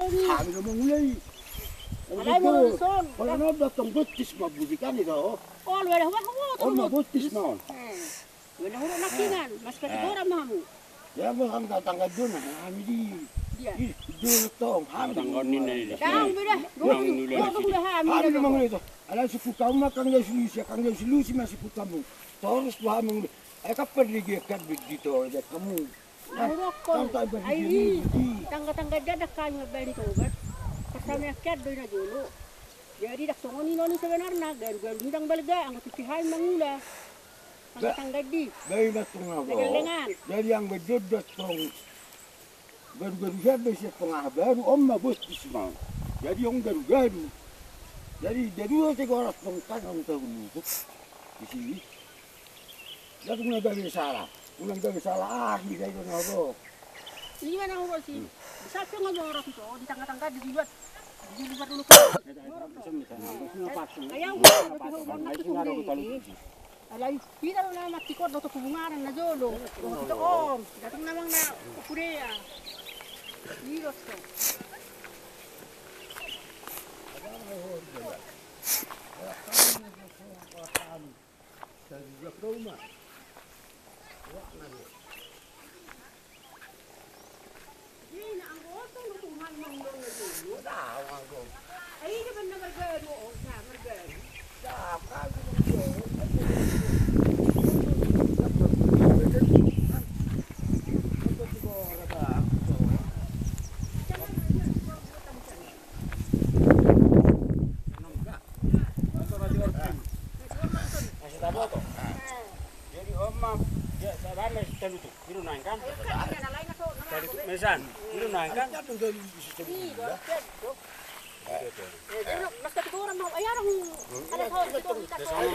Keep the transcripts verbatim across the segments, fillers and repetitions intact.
Hami do mangula i. Alai molo dison. Pola na on do tong botis ma butikan i do. Olo, olo, olo. On ma botis ma on. Wala huruk na kingan, mas kati boram hamu. Ya, mas angka tangga dona, hami di. Dia. Di dona tong, hami. Tangga ninna i. Dang beda. Dona hami. Hami do mangula i do. Alai siput hamu ma kang dia sulusi, kang dia sulusi ma siput hamu. Torus do hami mangula i. Ai kapar di dia kan di to dia kamu. Ai, tangga-tangga dia kan ma bali tobat. Pas hami angka do i na jolo. Jadi dak songon i noni sebenarna, garu-garu ni dang balga, anggo tuti hami mangula. Tangga-tangga di. Bai ma tong na bo. Jadi anggo dodot tong. Garu-garu sian do sian tong aha baru, on ma botis ma. Jadi on garu-garu. Jadi, jadi on sigoras tong kan on tahu nusuk. Di sini. Jadi na gabe salah. Unang gabe salah, ah, bisa itu na bo. Ini mana orang sih? Bisa tuh ngomong orang itu di tangga-tangga di luar. Di luar dulu. Ayo, alai hita do na mantikon dohot hubungan na jolo. Dohot hita on. Datang namang na kukurea. Iros to. Jadi on ma, ya, tabaen ma talutuk. Ido naeng kan? Talutuk mesan. Ido naeng kan? Sonon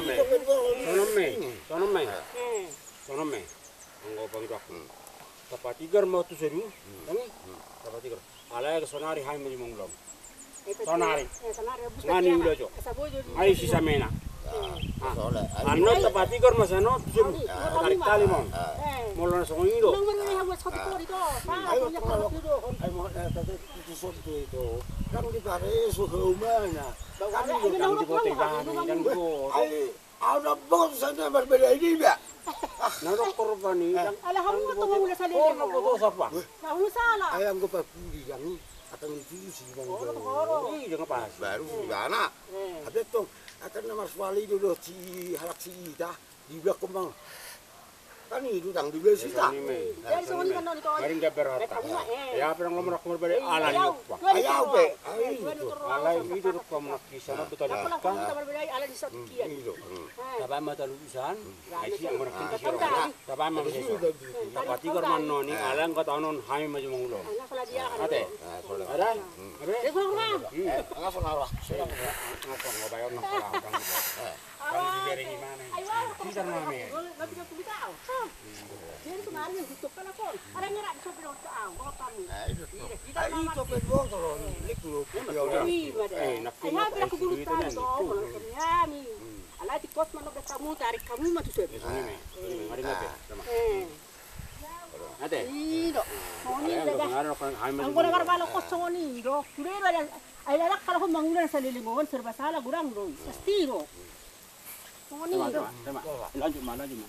me. Sonon me. Sonon me. Sonon me. Anggo pangidoanku. Tapatigar ma tu sadun. Tapatigar. Alai sonari hami ma di mangula on. Sonari. Sonari ulaon. Ai sisamena. Annon tapatigar ma sian on tu sadun. Tarik tali ma on. Molo na songon i do. Kan di pareso haumana. Kan di pareso haumana. Au na bot sana marbeda i ba. Na doktor pani. Ala hamu tong mangula saleleng. Oh, na bot sapa? Na hamu sala. Ai anggo papudi yang akan itu si bang. Oh, na doktor. Ih, jangan pas. Baru di mana? Ada tong akan na marsuali do si halak si ita di belakang bang. Kan itu tang di belakang si ita. Jadi songon i kan noni to. Maring gabar hata. Ya pedang lo merak marbeda ala ni apa. Ai au pe. Ai itu. Alai itu do pamnak di sana betul. Apa lah kan kita marbeda ala di satu kian. Itu. Tabaen ma talutusan. Ai sian marbeda. Tabaen ma marbeda. Tapatigar ma noni ala angka taonon hami ma di mangula on. Ate. Ada. Ada. Langsung arah. Langsung ngobayon nang. Kan dibereng i mana? Bisa nami. Jadi kemarin yang tutup kan aku. Ada ngerak di sopir waktu au, bapak kamu. Nah, itu tuh. Nah, itu pedang kalau ini tuh. Iya, ada. Eh, nak. Ai hampir aku bulu tali to, kalau kami. Alai di kos mana udah kamu tarik kamu mah tuh. Ini, ini, mari ngape? Sama. Eh. Ate. Ido. Songon i do. Anggo na marbalo kos songon i do. Kude do ada. Ai lalak kalau mangula saleleng on serba salah godang do. Pasti do. Songon i do. Lanjut ma, lanjut ma.